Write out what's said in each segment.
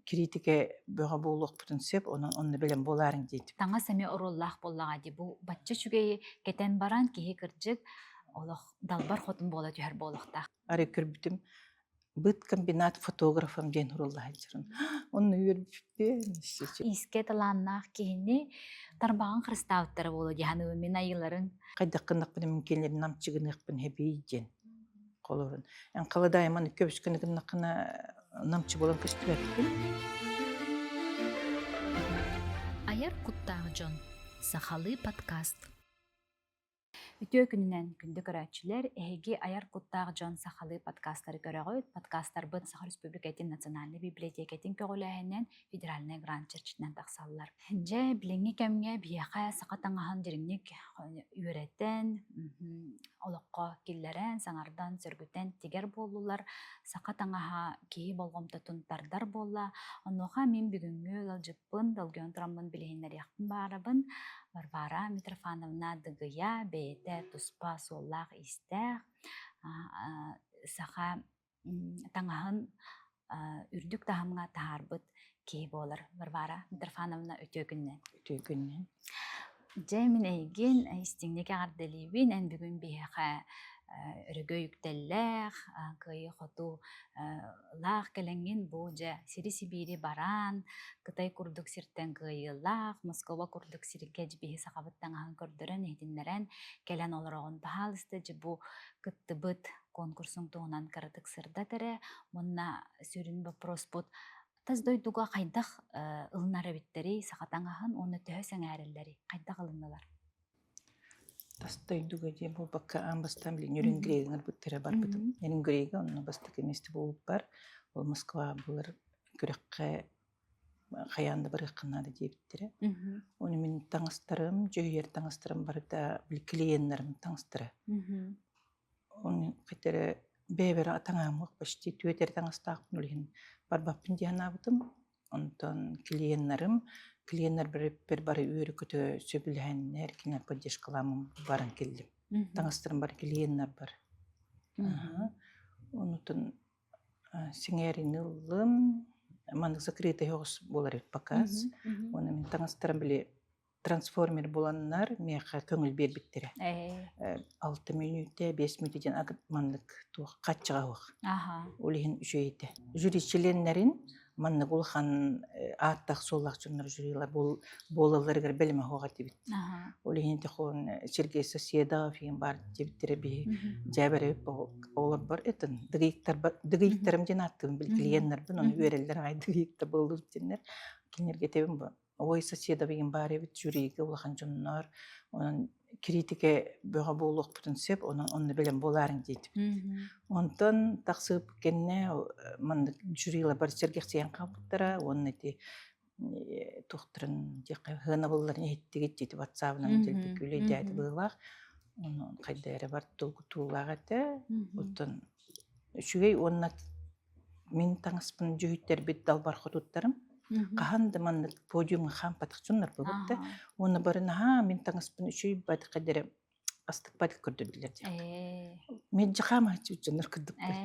Кириитикэ бөҕө буолуохпутун сөп, онон онно бэлэм буолаарыҥ диэтим. Таҥас эмиэ оруоллаах буоллаҕа дии. Бу бачча үчүгэйи кэтэн баран киһи кырдьык олох далбар хотун буола түһэр буолуохтаах. Арай көрбүтүм быт комбинат фотографом диэн сурулла сылдьарын. Онно үөрбүппүн. Иискэ талааннаах киһини тарбаҕын харыстаабыттара буолуо дии саныыбын мин айыыларыҥ. Хайдах гыннахпына мин кинилэри намчыгыныахпын эбий диэн холобурун. Эн халадаайыман көбүскүнү гыннаххына намчы буолан көстүбэппин. Айар куттаах дьон. Сахалыы подкаст. Үтүө күнүнэн, күндү көрөөччүлэр! Эһиги айар куттаах дьон сахалыы подкастары көрөҕүт. Подкастарбыт Саха Республикатын Национальнай библиотекатын көҕүлээһинэн федеральнай грант чэрчитинэн тахсаллар. Дьэ, билиҥҥи кэмҥэ биһиэхэ саха таҥаһын дириҥник үөрэтэн, олоххо киллэрэн, саҥардан, сөргүтэн тигэр буоллулар. Саха таҥаһа киһи болҕомтотун тардар буолла. Онуоха мин бүгүҥҥү ыалдьыппын, долгуйан тураммын билиһиннэриэхпин баарабын. Варвара Митрофановна Дыгыйа бэйэтэ туспа суоллаах-иистээх, саха таҥаһын үрдүк таһымҥа таһаарбыт киһи буолар. Варвара Митрофановна үтүө күнүнэн. Үтүө күнүнэн. Дьэ, мин эйигин истиҥник эҕэрдэлиибин. Эн бүгүн биһиэхэ өрөгөй үктэллээх, кыайыы-хотуу лаах кэлэҥҥин бу дьэ сири-сибиири бараан, Кытай курдук сиртэн кыайыылаах, Москва курдук сиргэ дьибиһи сахабыт таҥаһын көрдөрөн, иһитиннэрэн кэлэн олороҕун. Баһаалыста дьи бу кыттыбыт конкурсуҥ туһунан кыратык сырдат эрэ. Уонна сүрүн боппуруоспут тас дойдуга хайдах ылынар эбиттэрий саха таҥаһын уонна төһө сэҥээрэллэрий? Хайдах ылыннылар? Тас дойдуга диэн буолбакка аан бастаан билин Нерюнгрига ыҥырбыттара барбытым. Нерюнгрига онно бастакы миэстэ буолбуппар ол Москва булар күрэххэ хайаан да барыаххын наада диэбиттэрэ. Ону мин таҥастарым, дьүһүйэр таҥастарым барыта били клиеннэрим таҥастара. Ону хитэрэ бэйэбэр таҥааммыт почти түөрт эрэ таҥастаахпын ол иһин барбаппын дии санаабытым. Онтон клиеннэрим, клиеннэрбэр бары үөрэ-көтө сөбүлэһэннэр, кинилэр поддержкалааммын баран кэллим. Таҥастарым бары клиеннэр бар. Онутун сэҥээрини ыллым. Маннык закрытый оҕус буолар эбит показ. Уонна мин таҥастарым били трансформер буланнар миэхэ көҥүл биэрбиттэрэ. 6 мүнүүтэ, 5 мүнүүтэ диэн маннык туох хаччаҕа суох. Ол иһин үчүгэй этэ. Жюри чилиэннэрин маннык улахан ааттаах-суоллаах дьоннор жюрилар буолалларыгар бэлэмэ суох этибит. Ол иһин тихон Сергей Соседов иһин баар диэбиттэрэ биһи дьээбэрэбит оҕолорбор этин дыгыйыктарым диэн ааттыыбын били клиеннэрбин ону үөрэллэр аҕай дыгыйыкта буоллубут диэннэр кинилэргэ этэбин бу Ой, соседовыйым баар эбит, жюригэ улахан дьоннор, онон кириитикэ бөҕө буолуохпутун сөп, онон онно бэлэм буолаарыҥ диэтибит. Онтон тахсыбыт кэннэ маннык жюрилар бары сэргэхсийэн хаалбыттара уонна ити туохтарын диэххэ сыанабылларын иһиттигит диэти ватсабынан дэлби күлэйдээти быһыылаах. Онон хайда эрэ бар долгутуулаах этэ. Оттон үчүгэй уонна мин таҥаспын дьүһүттэрбит далбар хотуттарым хаһан да маннык подиумҥа хаампатах дьоннор буолбут да уонна бары наһаа мин таҥаспын үчүгэй бадыка дэрэ астыкпат көрдөрдүлэр диэх. Мэлдьи хаамааччы дьоннор курдуктар.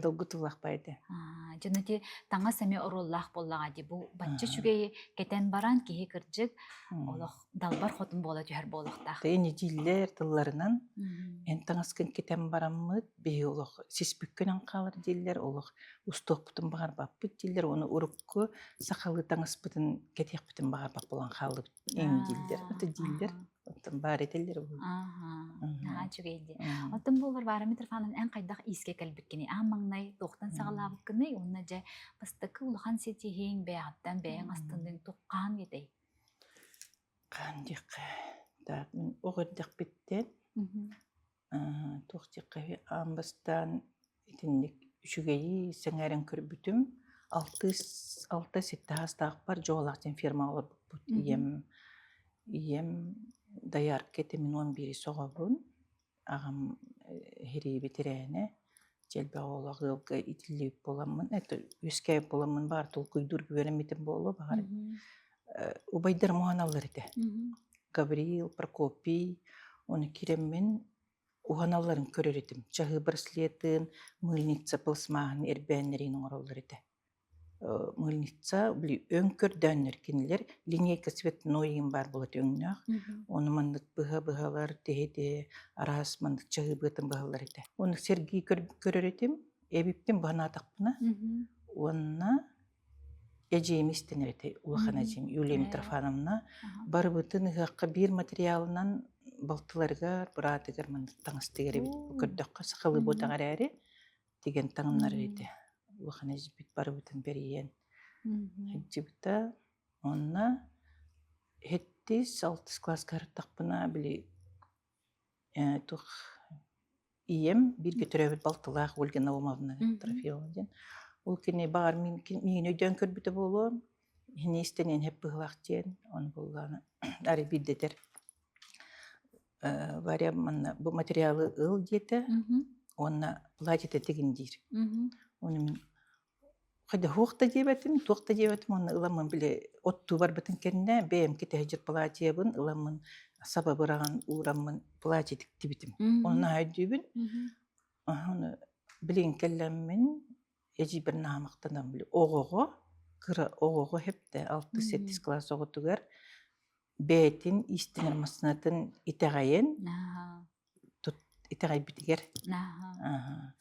Долгутуулаах баайда. Дьон ити таҥас эмиэ оруоллаах буоллаҕа дии. Бу бачча үчүгэйи кэтэн баран киһи кырдьык олох далбар хотун буола түһэр буолуохтаах. Тэйни дииллэр тылларынан эн таҥаскын кэтэн бараммыт биһи олох сиспиккинэн хаалар дииллэр олох устуохпутун баҕарбаппыт дииллэр уонна урукку сахалыы таҥаспытын кэтиэхпитин баҕарбат буолан хааллыбыт эҥ дииллэр это дииллэр оттон баар этэллэр Наһаа үчүгэй дии. Оттон бу Варвара Митрофановна эн хайдах иискэ кэлбиккиний? Аан маҥнай туохтан саҕалаабыккыный? Уонна дьэ бастакы улахан ситиһииҥ бэйэҕиттэн бэйэҥ астынныҥ туоххаан этэй? Хаан диэххэ так мин оҕо эрдэхпиттэн туох диэххэ аан бастаан итинник үчүгэйи сэҥээрэн көрбүтүм. Алтыс алта сэттэ саастаахпар Дьуолаах диэн фермаҕа олорбуппут. Ийэм ийэм доярка этэ, мин 11 оҕобун. Аҕам иһирии бэтэрээнэ, элбэх оҕолоох ыалга иитиллибит буоламмын, это үөскээбит буоламмын баҕар толкуйдуурга үөрэммитим буолуо, баҕар убайдарым уһаналлар этэ. Гавриил, Прокопий, ону киирэммин уһаналларын көрөр этим. Чаһыы браслетын, мыльница пластмаһын эрбээннэрин оҥороллор этэ. мыльница били өҥ көрдөөннөр кинилэр линейка цветной иһин баар буолар өҥнөөх. Ону маннык быһа-быһалар, тиһи-тиһи араас маннык чаһыыбыатын быһаллар этэ. Ону сэргии көрөр этим, эбиппин быһанаатахпына уонна эдьиийим истэнэр этэ, улахан эдьиийим Юлия Митрофановна барыбытын ыһыахха биир материалынан балтыларыгар, быраатыгар маннык таҥас тигэр эбит. Көрдөххө сахалыы буотах эрээри тигэн таҥыннарар этэ. Улахан эдьиийбит барыбытын бэрийэн сылдьыбыта. Онно 7-алтыс кылааска сырыттахпына били туох ийэм бииргэ төрөөбүт балтылаах Ольга Наумовна Трофимова диэн. Ол кини баҕар миигин өйдөөн көрбүтэ буолуо, иһини истэн иһэп быһыылаах диэн, ону буоллаҕына арай биирдэтэр Варя манна бу материалы ыл диэтэ уонна платье тигин диир. Ону мин хайдах да диэбэтим, туох да диэбэтим уонна ыламмын били оттуу барбытын кэннэ бэйэм кэтэһдьир платьебын ыламмын саба быраҕан уураммын платье тиктибитим. Ону наһаа өйдүүбүн. Ону билигин кэллэммин эдьиийбэр наһаа махтанам били оҕоҕо кыра оҕоҕо хэптэ 6-7 кылаас оҕотугар бэйэтин иистэнэр массыынатын итэҕэйэн тут итэҕэйбитигэр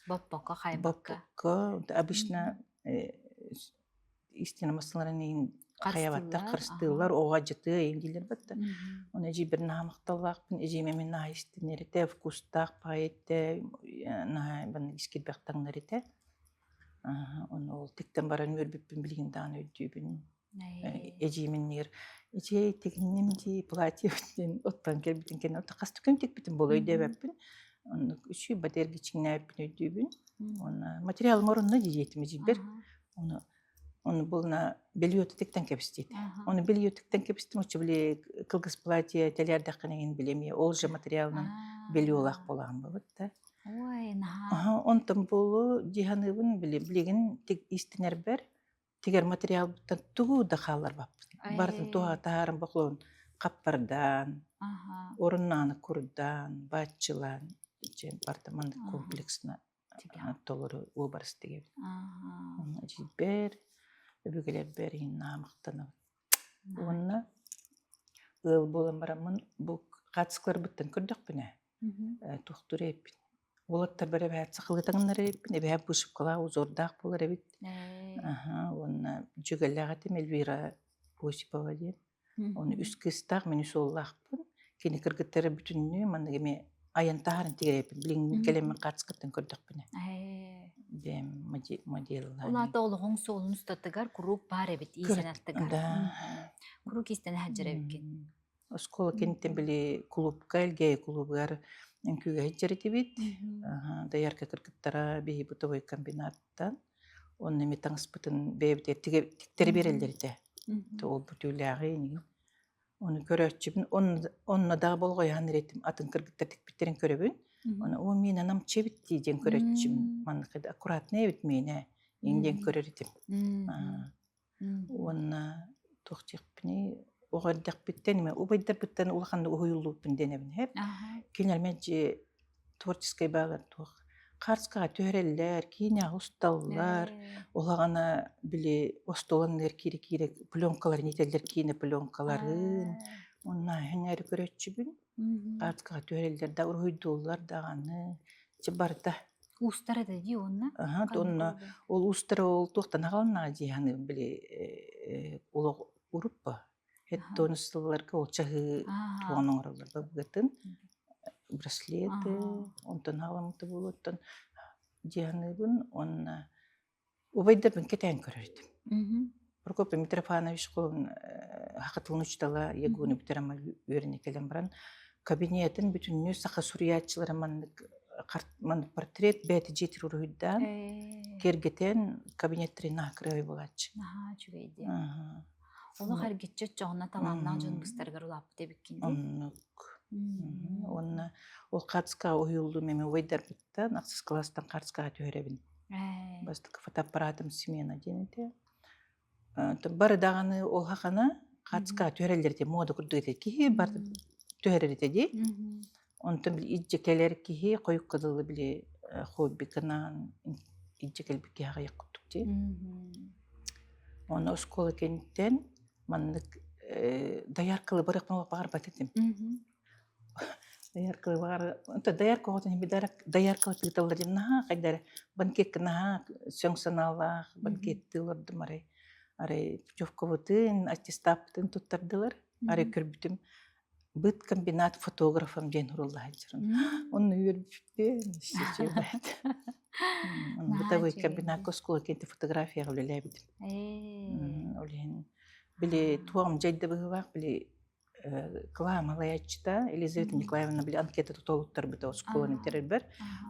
Боппокко, хайбакка. Боппокко обычно истина массыыналарын иһин хайабаттар, харыстыыллар, оҕо дьытыа иһин дииллэр батта. Оны эдьиийбэр наһаа махталлаахпын, эдьиийим эмин наһаа истинэр этэ, вкустаах паай этэ, наһаа маннык искирбэх таҥнар этэ. Ону ол тиктэн баран үөрбүппүн билигин даҕаны өйдүүбүн. Эдьиийим иннигэр «Эдьиэй, тигинним дии, платье» диэн оттон кэлбитин кэннэ хас да күн тикпитим буолуо өйдөөбөппүн. Оннук үчүгэй бадыарга чиҥнээбиппин өйдүүбүн. Уонна материалым орунна дии диэтим эдьиийбэр. Ону ону булна бельёту тиктэн кэбистиэтэ. Ону бельё тиктэн кэбистим, оччо били кылгас платье тэлээрдэххинэ иһин билэмиэ ол же материалынан бельёлаах буолаҕын бабыт да. Ой, наһаа. Онтон буолуо дии саныыбын били билигин истинэрбэр тигэр материалбыттан тугу да хаалларбаппын. Барытын туһа таһааран бохлоон хаппардаан, оруннааны курдаан, бааччылаан, барыта маннык комплексно толору уобарас тигэбин. Эдьиийбэр, өбүгэлэрбэр иһин наһаа махтанабын. Уонна ыал буолан бараммын бу хаатыскаларбыттан көрдөхпүнэ, туохтуур эбиппин. Уолаттарбар эбээт сахалыы таҥыннар эбиппин, эбээт вышивкалаах, узордаах буолар эбит. Уонна дьүгэлээх этим Эльвира Осипова диэн. Ону үс кыыстаах, мин үс уоллаахпын. Кини кыргыттара бүтүннүү маннык эмиэ айан таһааран тигэрээппин. Билиҥҥи кэлэммин хаартыскаттан көрдөхпүнэ. Бэйэм моделлаан. Ол аата олоҕуҥ суолун устатыгар куруук баар эбит иисэн аттыгар. Да. Куруук иистэнэ сылдьар эбиккин. Оскуола кэнниттэн били кулуупка, Элгээйи кулуубугар үҥкүүгэ сылдьар этибит. Доярка кыргыттара биһи бытовой комбинаттан. Онно эмиэ таҥаспытын бэйэбитигэр тиктэри биэрэллэр этэ. Ол бүтүүлээҕи инигин. Ону көрөөччүбүн, онно да болҕойон этим атын кыргыттар тикпиттэрин көрөбүн. Ону оо миэнэ намчы эбит дии диэн көрөөччүм. Маннык аккуратный эбит миэнэ ин диэн көрөр этим. Уонна туох диэхпиний, оҕо эрдэхпиттэн эмэ убайдарбыттан улаханнык уһуйуллубуппун диэнэбин эһэп. Кинилэр мэлдьи творческай баалар туох хаартыскаҕа түһэрэллэр, киинэҕэ усталлар. Улаҕана били остуол анныгар киирэ-киирэ пленкаларын иитэллэр киинэ пленкаларын. Онно эһэҥээри көрөөччүбүн. Хаартыскаҕа түһэрэллэр да, уруһуйдууллар даҕаны. Чэ барыта Уустар этэ дии уонна? Аһа, онно ол уустара ол туохтан аҕалыннаҕа дии саныыбын били олох уруппа хеттон сылларга ол чаһыы туоҕун оҥороллор бабыгатын браслеты онтон аҕаламмыта буолуоттан дии саныыбын уонна Убайдарбын кэтээн көрөр этим. Прокопий Митрофанович холун саха тылын учуутала ЯГУ-ну бүтэрэн үөрэнэ кэлэн баран кабинетын бүтүннүү саха суруйааччылара маннык маннык портрет бэйэтэ дьиэтигэр уруһуйдаан киэргэтэн кабинеттэрин наһаа кырыай буолааччы. Наһаа үчүгэй дии. Олох эргиччи оччоҕуна талааннаах дьон быстарыгар улааппыт эбиккин дии. Оннук. Уонна ол хаартыскаҕа уһуйуллуум эми убайдарбыттан ахсыс кылаастан хаартыскаҕа түһэрэбин. Бастакы фотоаппаратым смена диэн этэ. Бары даҕаны ол хахана хаартыскаҕа түһэрэллэр этэ, муода курдук этэ. Киһи бары түһэрэр этэ дии. Онтон били илдьэ кэлэр киһи хойукка дылы били хоббикынан илдьэ кэлбит киһи аҕыйах курдук дии. Онно оскуола кэнниттэн маннык дояркалы барыахпын баҕарбат этим. Дояркалы баҕар доярка оҕотун дояркалы тыыталлар диэн наһаа хайда эрэ банкетка наһаа сөҥ санаалаах банкеттыы олордум арай арай путевкабытын аттестаппытын туттардылар арай көрбүтүм быткомбинат фотографом диэн сурулла сылдьарын. Онно үөрбүппүн, Бытовой комбинатка оскуола кэнти фотографияҕа үлэлээбитим. Ол иһин били туом дьайда быһыылаах били кылаам алаяччыта Елизавета Николаевна били анкета тутулуттарбыта оскуоланы бүтэрэрбэр.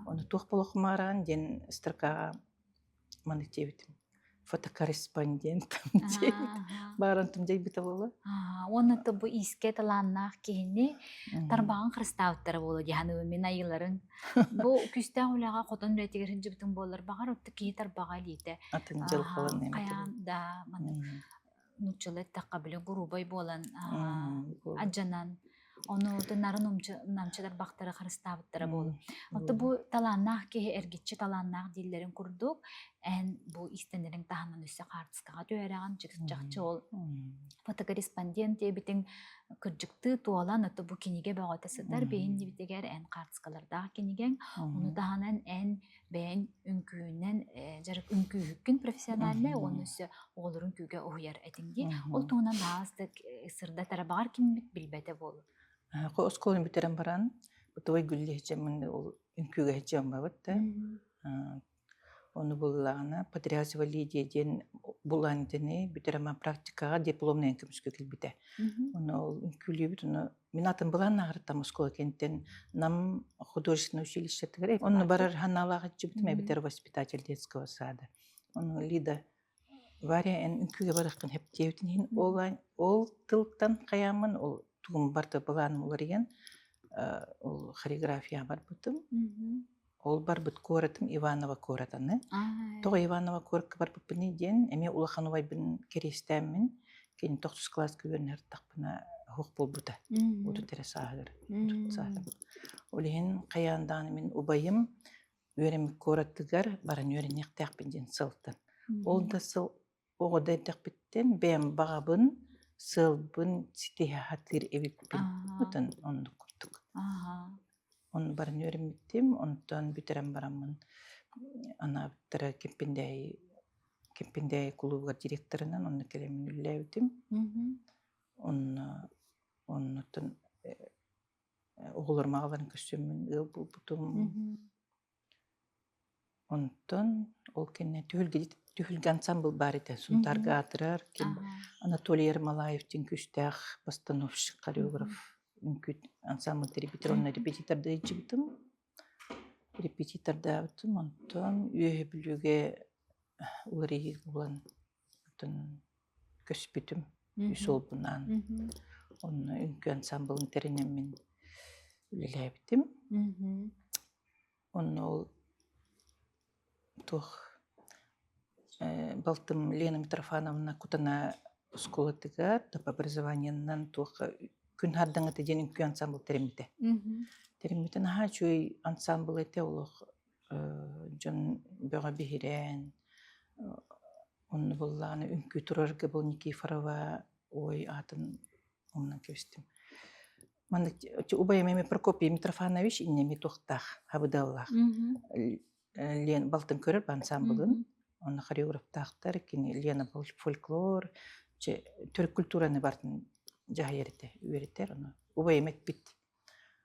Ону туох болохумааран диэн строкаҕа Маны диэбитим фотокорреспондент диэбит. Баарантым дьайбыта буолла. Уонна то бу иискэ талааннаах киһини тарбаҕын харыстаабыттара буолуо дии саныыбын мин айыыларыҥ. Бу күүстээх үлэҕэ хотон үлэтигэр сылдьыбытыҥ буоллар баҕар отто киһи тарбаҕа илиитэ Атын дьылҕаланыам этэ. хайаан да маннык нууччалыы эттэххэ били грубай буолан адьанан ону нарын намчы тарбахтары харыстаабыттара буолуо. Отто бу талааннаах киһи эргиччи талааннаах дииллэрин курдук эн бу иистэнэриҥ таһынан өссө хаартыскаҕа түһэрэҕин чахчы ол фотокорреспондент диэбитиҥ кырдьыктыы туолан ото бу кинигэ бөҕөтө сытар биһин дибитигэр эн хаартыскалардаах кинигэҥ ону таһынан эн бэйэҥ үҥкүүнэн дьарык үҥкүүһүккүн профессиональнай уонна өссө оҕолорун үҥкүүгэ уһуйар этиҥ дии. Ол туһунан аастык сырдатара баҕар киммит билбэтэ буолуо. Оскуоланы бүтэрэн баран бытовой гүллэһичэммин ол үҥкүүгэ сылдьаммабыт да ону буллаҕына Потрясова Лидия диэн булан итини бүтэрэн практикаҕа дипломнайын көмүскэ кэлбитэ. Ону ол үҥкүүлүүбүт ону Мин атын былааннааҕыттан оскуола кэнниттэн Нам художественное училищетыгар онно барар ханаалаах иччибитим эбэтэр воспитатель детского сада. Ону Лида Варя эн үҥкүүгэ барыаххын хэптиэбитин иһин ол ол тылтан хайааммын ол тугум барда былааным уларыйан ол хореографияҕа барбытым. Ол барбыт куоратым Иваново куоратаны. Тоҕо Иваново куоракка барбыппыный диэн эмиэ улахан убайбын кэриэстээммин кини тохсус кылааска үөрэнэ сырыттахпына оһох буолбута. 30 эрэ сааһыгар. 30 сааһыгар. Ол иһин хайаан даҕаны мин убайым үөрэммит куоратыгар баран үөрэниэхтээхпин диэн сылтан. Ол да сыл оҕо да эрдэхпиттэн бэйэм баҕабын, сыалбын ситиһэ сатыыр эбиппин. Отон оннук курдук. Ону баран үөрэммитим, онтон бүтэрэн бараммын анаабыттара Кэмпиндээйи Кэмпиндээйи кулуубугар директорынан онно кэлэммин үлэлээбитим. Онно оннуттан оҕолорум аҕаларын көрсөммүн ыал буолбутум. Онтон ол кэннэ түһүлгэ түһүлгэ ансаамбыл баар этэ. Сунтаарга аатырар ким Анатолий Ермолаев диэн күүстээх постановщик, хореограф үҥкүү ансаамбыл репетитор онно репетитордыы илдьибитим. Репетитордаабытым. Онтон Үөһэ Бүлүүгэ уларыйыы булан оттон көспүтүм үс уолбунаан. Онно үҥкүү ансаамбылын тэринэммин үлэлээбитим. Онно ол туох балтым Лена Митрофановна Кутана оскуолатыгар доп образованиенан туох күн хардаҥата диэн үҥкүү ансаамбыл тэриммитэ. Тэриммитэ наһаа үчүгэй ансаамбыл этэ олох дьон бөҕө биһирээн онно буоллаҕына үҥкүү турарга был Никифорова ой аатын умнан кэбистим. Маннык убайым эмиэ Прокопий Митрофанович иннэми туохтаах хабыдыаллаах Лен балтын көрөр ансамблын онно хореографтаахтар кини Лена фольклор төрүт культураны бартын дьаһайар этэ үөрэтэр ону убайым эппит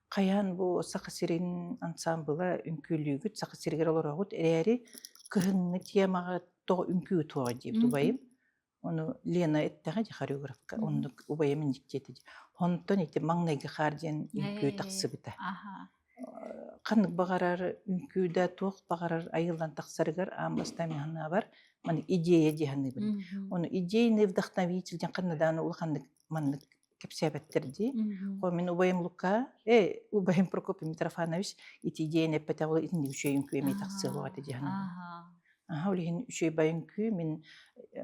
хайаан бу Саха сирин ансамбла үҥкүүлүүгүт Саха сиригэр олороҕут эрээри кыһыҥҥы темаҕа тоҕо үҥкүү туоҕа диэбит убайым Ону Лена эттэҕэ дии хореографка, оннук убайым инник диэтэ дии. Онтон ити маҥнайгы хаар диэн үҥкүү тахсыбыта. Ханнык баҕарар үҥкүү да туох баҕарар айыллан тахсарыгар аан бастаан мин санаабар маннык идея дии саныыбын. Ону идейный вдохновитель диэн ханна даҕаны улаханнык маннык кэпсээбэттэр дии. Хо мин убайым Лука, убайым Прокопий Митрофанович ити идеяны эппэтэх ол итинник үчүгэй үҥкүү эмиэ тахсыа суоҕа этэ дии саныыбын. Аһа, ол иһин үчүгэй байыҥкыы мин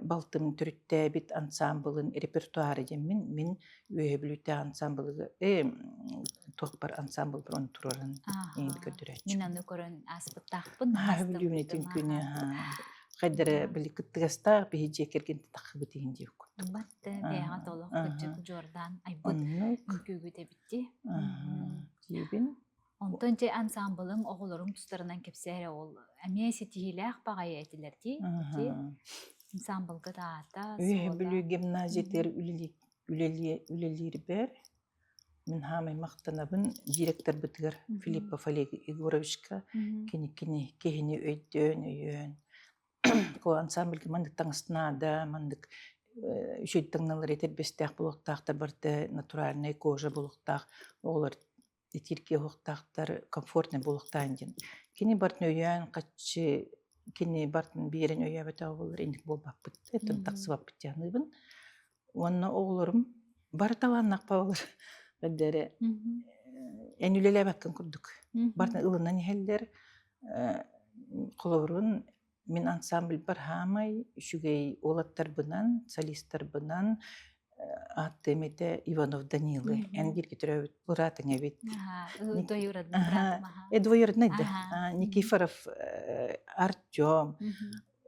балтым төрүттээбит ансаамбылын репертуара диэммин мин Үөһэ Бүлүүтээҕи ансаамбылыгы туохпар ансаамбылбар ону туруоран эҥин көрдөрөөччү. Мин аны көрөн ааспыттаахпын. Наһаа сөбүлүүбүн ити үҥкүүнү. Хайдара били кыттыгастаах биһи дьиэ кэргэн таххыбыт иһин диэх курдук. Батта бэйэҕэ толох кырдьык дьуордаан айбыт үҥкүүгүт эбитти. Диибин. Онтон дьэ ансаамбылыҥ оҕолоруҥ тустарынан кэпсээ ол эмиэ ситиһиилээх баҕайы этилэр дии. Ити ансаамбылга да аата, Үөһэ суола. Бүлүү гимназиятыгар үлэлиирбэр мин хаамай махтанабын директорбытыгар Филиппов Олег Егоровичка кини кини киһини өйдөөн өйөөн ансамбльга маннык таҥас наада маннык үчүгэй таҥналар этэрбэстээх буолуохтаахтар барыта натуральнай кожа буолуохтаах оҕолор итиргэ уһуктаахтар комфортный буолуохтаах диэн. Кини бартын өйөөн хаччы кини бартын биэрэн өйөөбөтөҕө буоллар инник буолбаппыт этин тахсыбаппыт дианыыбын. Уонна оҕолорум бары талааннаах баалар. Бэрдэрэ эн үлэлээбэккин курдук. Бартын ылынан иһэллэр. Холобурун мин ансамбльбар хаамай үчүгэй уолаттарбынан, солистарбынан ааттыам этэ Иванов Данилы. Эн бииргэ төрөөбүт быраатыҥ эбит. Двоюродный братым, аха. Двоюродный да. Никифоров Артем.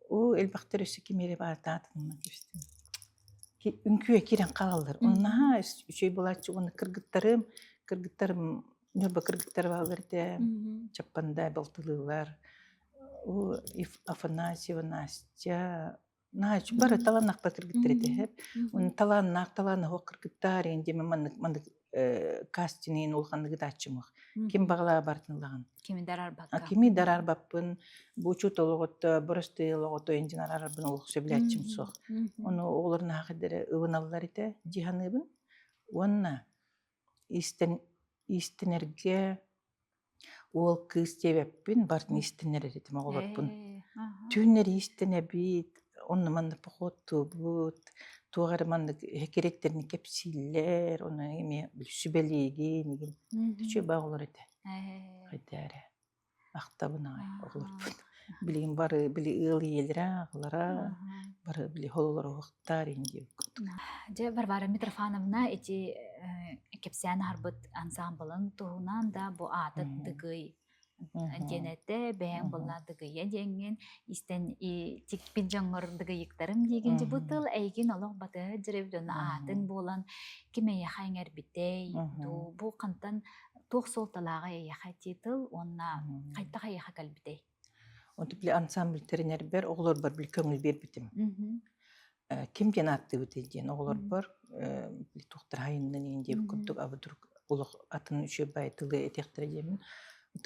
Уу элбэхтэр өссө ким эрэ баатаатынна кэбистим. Үҥкүүгэ киирэн хаалаллар. Онно үчүгэй буолааччы уонна кыргыттарым, кыргыттарым Ньурба кыргыттара бааллар этэ, Чаппанда балтылыылар, Афанасьева Настя, наһаа бары талааннаахтар кыргыттар этэ. Уонна талааннаах талаана суох кыргыттар иһин диэн маннык маннык кастинг улаханнык ытааччым Ким баҕалаа бартын ылаҕын. Кими дарарбакка. Кими дарарбаппын, бу учуутал оҕото, боростуой оҕото индин арарбын олох сөбүлээччим суох. Ону оҕолор наһаа эрэ ылыналлар этэ дии саныыбын. Уонна Иистэнэргэ уол кыыс диэбэппин, барытын иистэнэр этим оҕолорбун. Түүннэри иистэнэбит, онно-манна походтуубут, туох эрэ маннык кирэттэрин кэпсииллэр, ону эмиэ сүбэлиигин игин. Үчүгэй баа оҕолор этэ. Хайда эрэ. Ахтабын аҕай оҕолорбун. Билигин бары били ыал ийэлэрэ, аҕалара бары били хололоро уһуктаар ин диэбит курдук. Дьэ, Варвара Митрофановна ити кэпсээн аһарбыт ансаамбылын туһунан да бу аата Дыгый диэн этэ, бэйэҥ буолла Дыгыйа диэҥҥин истэн тикпит дьоҥҥор дыгыйыктарым диигин дьэ бу тыл эйигин олох батыһа дьирэбит уонна аатын буолан ким эйиэхэ иҥэрбитэй дуу бу хантан Туох суолталааҕый эйиэхэ титул уонна хайдах эйиэхэ кэлбитэй? Онту били ансамбль тэринэрбэр оҕолорбор били көҥүл биэрбитим. Ким диэн ааттыыбытый диэн оҕолорбор били туохтар хайыннын иин диэбит курдук абыдрук олох атын үчүгэй тылы этиэхтэрэ диэмин.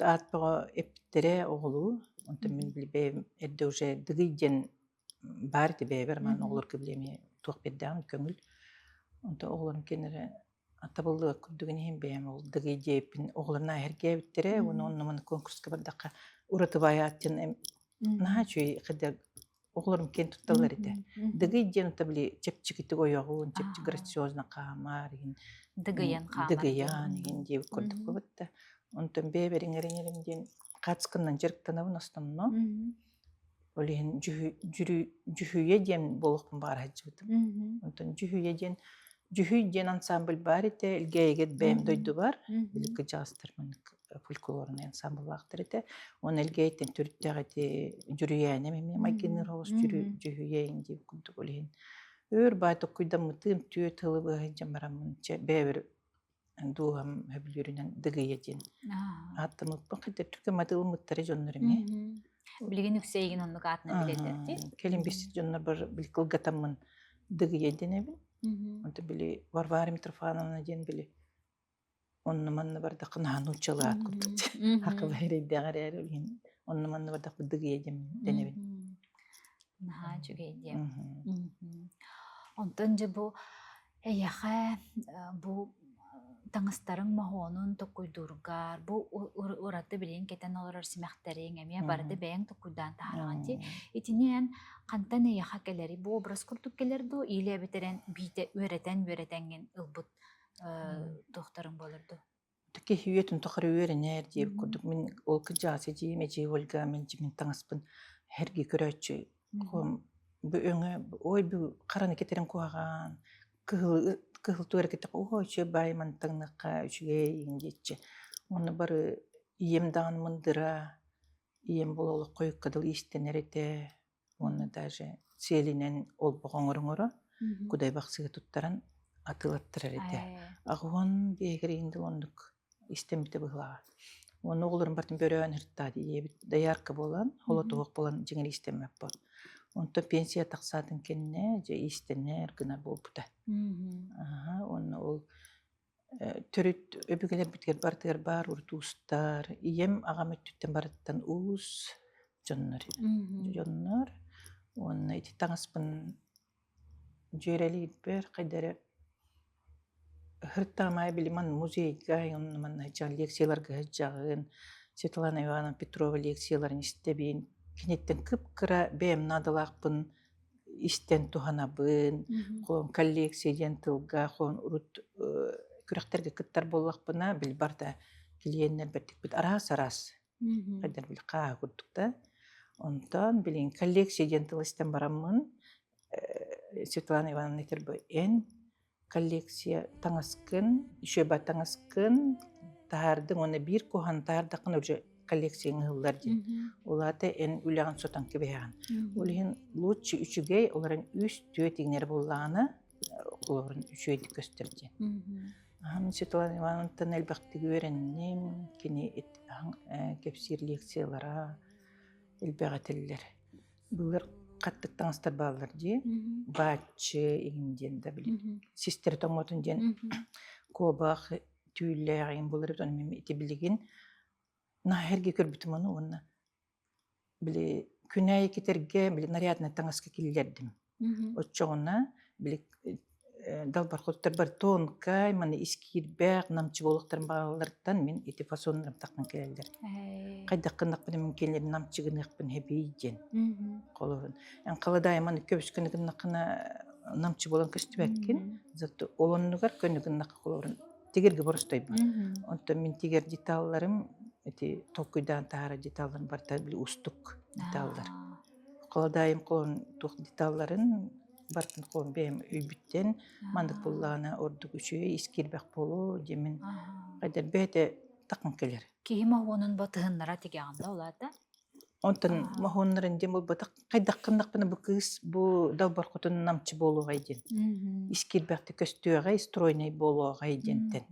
Аат бөҕө эппиттэрэ оҕолуу. Онтон мин били бэйэм эрдэ уже Дыгый диэн баар этэ бэйэбэр маан оҕолорго били эмиэ туох биэрдээҕим көҥүл. Онтон оҕолорум кинилэрэ Табыллыбат курдугун иһин бэйэм ол Дыгый диэбиппин оҕолорун ааһэргээбиттэрэ уонна онно манна конкурска бардахха ураты баайаат диэн наһаа үчүгэй хайдах оҕолорум киэн тутталлар этэ. Дыгый диэн ото били чэпчэкитик ойоҕун, чэпчэки грациозно хаамар иһин Дыгыйан хаамар дыгыйан иһин диэбит курдук да. Онтон бэйэбэр иҥэринэрим диэн хаацканнан дьарыктанабын основно. Ол иһин Дьүһүйэ диэн буолуохпун баҕара сылдьыбытым. Онтон Дьүһүйэ диэн Дьүһүй диэн ансамбль баар этэ, Элгээйигэ бэйэм дойдубар, били кырдьаҕастар маннык фольклорнай ансамбллаахтар этэ. Уонна Элгээйиттэн төрүттээх ити Дьүрүйээнэм эмиэ майгынныыр оҕус Дьүһүйэ диэн курдук ол иһин өр баай токкуйдаммытым, түөрт сылы быһа сылдьан бараммын чэ бэйэбэр дууһам сөбүлүүрүнэн Дыгыйа диэн ааттаммыппын хайдах түргэн ылыммыттара дьоннор эмиэ. Билигин үксэ эйигин оннук аатынан билэллэр дии. Кэлин билсит дьоннор бар били кылгатаммын Дыгыйа дэнэбин. Онто били Варвара Митрофановна диэн били онно манна бардахха наһаа нууччалыы аат курдук хакыла эрэйдээх эрээри билигин онно манна бардахпыт Дыгыйа диэн дэнэбин. Наһаа үчүгэй диэн. Онтон дьэ бу Эйиэхэ бу таҥастарыҥ моһуонун токкуйдуургар, бу ураты билигин кэтэн олорор симэхтэриҥ эмиэ барыта бэйэҥ токкуйдаан таһаараҕын дии. Итини эн хантан эйиэхэ кэлэрий? Бу образ курдук кэлэр дуу или эбэтэр эн биитэ үөрэтэн-үөрэтэҥҥин ылбыт туохтарыҥ буолар дуу? Киһи үйэтин тухары үөрэнэр диэбит курдук мин ол кырдьаҕас эдьиийим эдьиий Ольга мин мин таҥаспын сэргии көрөөччү бу өҥө ой бу хараны кэтэрин куһаҕан кыһыл кыһыл туора кэтэх оо үчүгэй баай мантаҥныахха үчүгэй игин диэччи уонна бары ийэм даҕаны мындыра ийэм буола олох хойукка дылы иистэнэр этэ. Уонна даже сиэлинэн олбох оҥоро-оҥоро кудай бахсыга туттаран атыылаттарар этэ. Аҕыһын биэһигэр иһин дыл оннук истэммитэ быһыылааҕа. Уонна оҕолорум бартын бөрөөн ыртаат ийэбит доярка буолан, холотуһуох буолан дьиҥэр иистэммэппит. Онтон пенсия тахсаатын кэннэ дьэ иистэнэр гына буолбута. Аха, уонна ол төрүт өбүгэлэрбитигэр барытыгар баар урут уустар, ийэм аҕам өттүттэн барыттан уус дьоннор дьоннор уонна ити таҥаспын дьүөрэлиирбэр хайда эрэ Һыртаамай билиман музейга онно манна сылдьан лекцияларга сылдьаҕын, Светлана Ивановна Петрова лекцияларын истэбин, киниттэн кып-кыра бэйэм наадалаахпын истэн туһанабын, холон коллекция диэн тылга холон урут күрэхтэргэ кыттар буоллахпына били барыта клиеннэр бэртикпит араас-араас хайдах били хааһы курдук да. Онтон билигин коллекция диэн тыл истэн бараммын Светлана Ивановна этэр бу эн коллекция таҥаскын, үчүгэйбэ таҥаскын таһаардыҥ уонна биир куһаҕан таһаардаххына уже коллекцияҥ ыһыллар диэн. Ол аата эн үлэҕин сотон кэбиһэҕин. Ол иһин лучше үчүгэй, олорон үс түөрт иҥнэр буоллаҕына, олорон үчүгэйдик көстөр диэн. Аһам Светлана Ивановнаттан элбэхтик үөрэнним, кини кэпсиир лекциялара элбэх этиллэр. Былыр хаттык таҥастар бааллар дии. Бааччы иҥин диэн да били систэрэ тоҥмотун диэн куобах түүллээх иҥин булар эбит. Ону ити билигин наһаа эргэ көрбүтүм ону уонна били күнээйи кэтэргэ били наряднай таҥаска киллэрдим. Оччоҕуна били далбар хотуттар тонкай, маны ис киирбэх, намчы буолуохтарын баҕаларыттан мин ити фасоннарым таххан кэлэллэр. Хайдах гыннахпына мин кинилэри намчы гыныахпын хэбий диэн. Холобурун. Эн халадаайы маны көбүскүнү гыннаххына намчы буолан көстүбэккин. Зато ол оннугар көнү гыннахха холобурун тигэргэ боростойбун. Онтон мин тигэр деталларым ити толкуйдаан таһаарар деталларым барыта били устук деталлар. Холодаайым холон туох деталларын бартын холон бэйэм өйбүттэн маннык буоллаҕына ордук үчүгэй ис киирбэх буолуо диэмин хайдар бэйэтэ такын кэлэр. Киһи моһуонун батыһыннара тигэҕин да улаата? Онтон моһуоннарын диэн буолбатах хайдах гыннахпына бу кыыс бу далбар хотун намчы буолуоҕай диэн ис киирбэхтик көстүөҕэй стройнай буолуоҕай диэнтэн.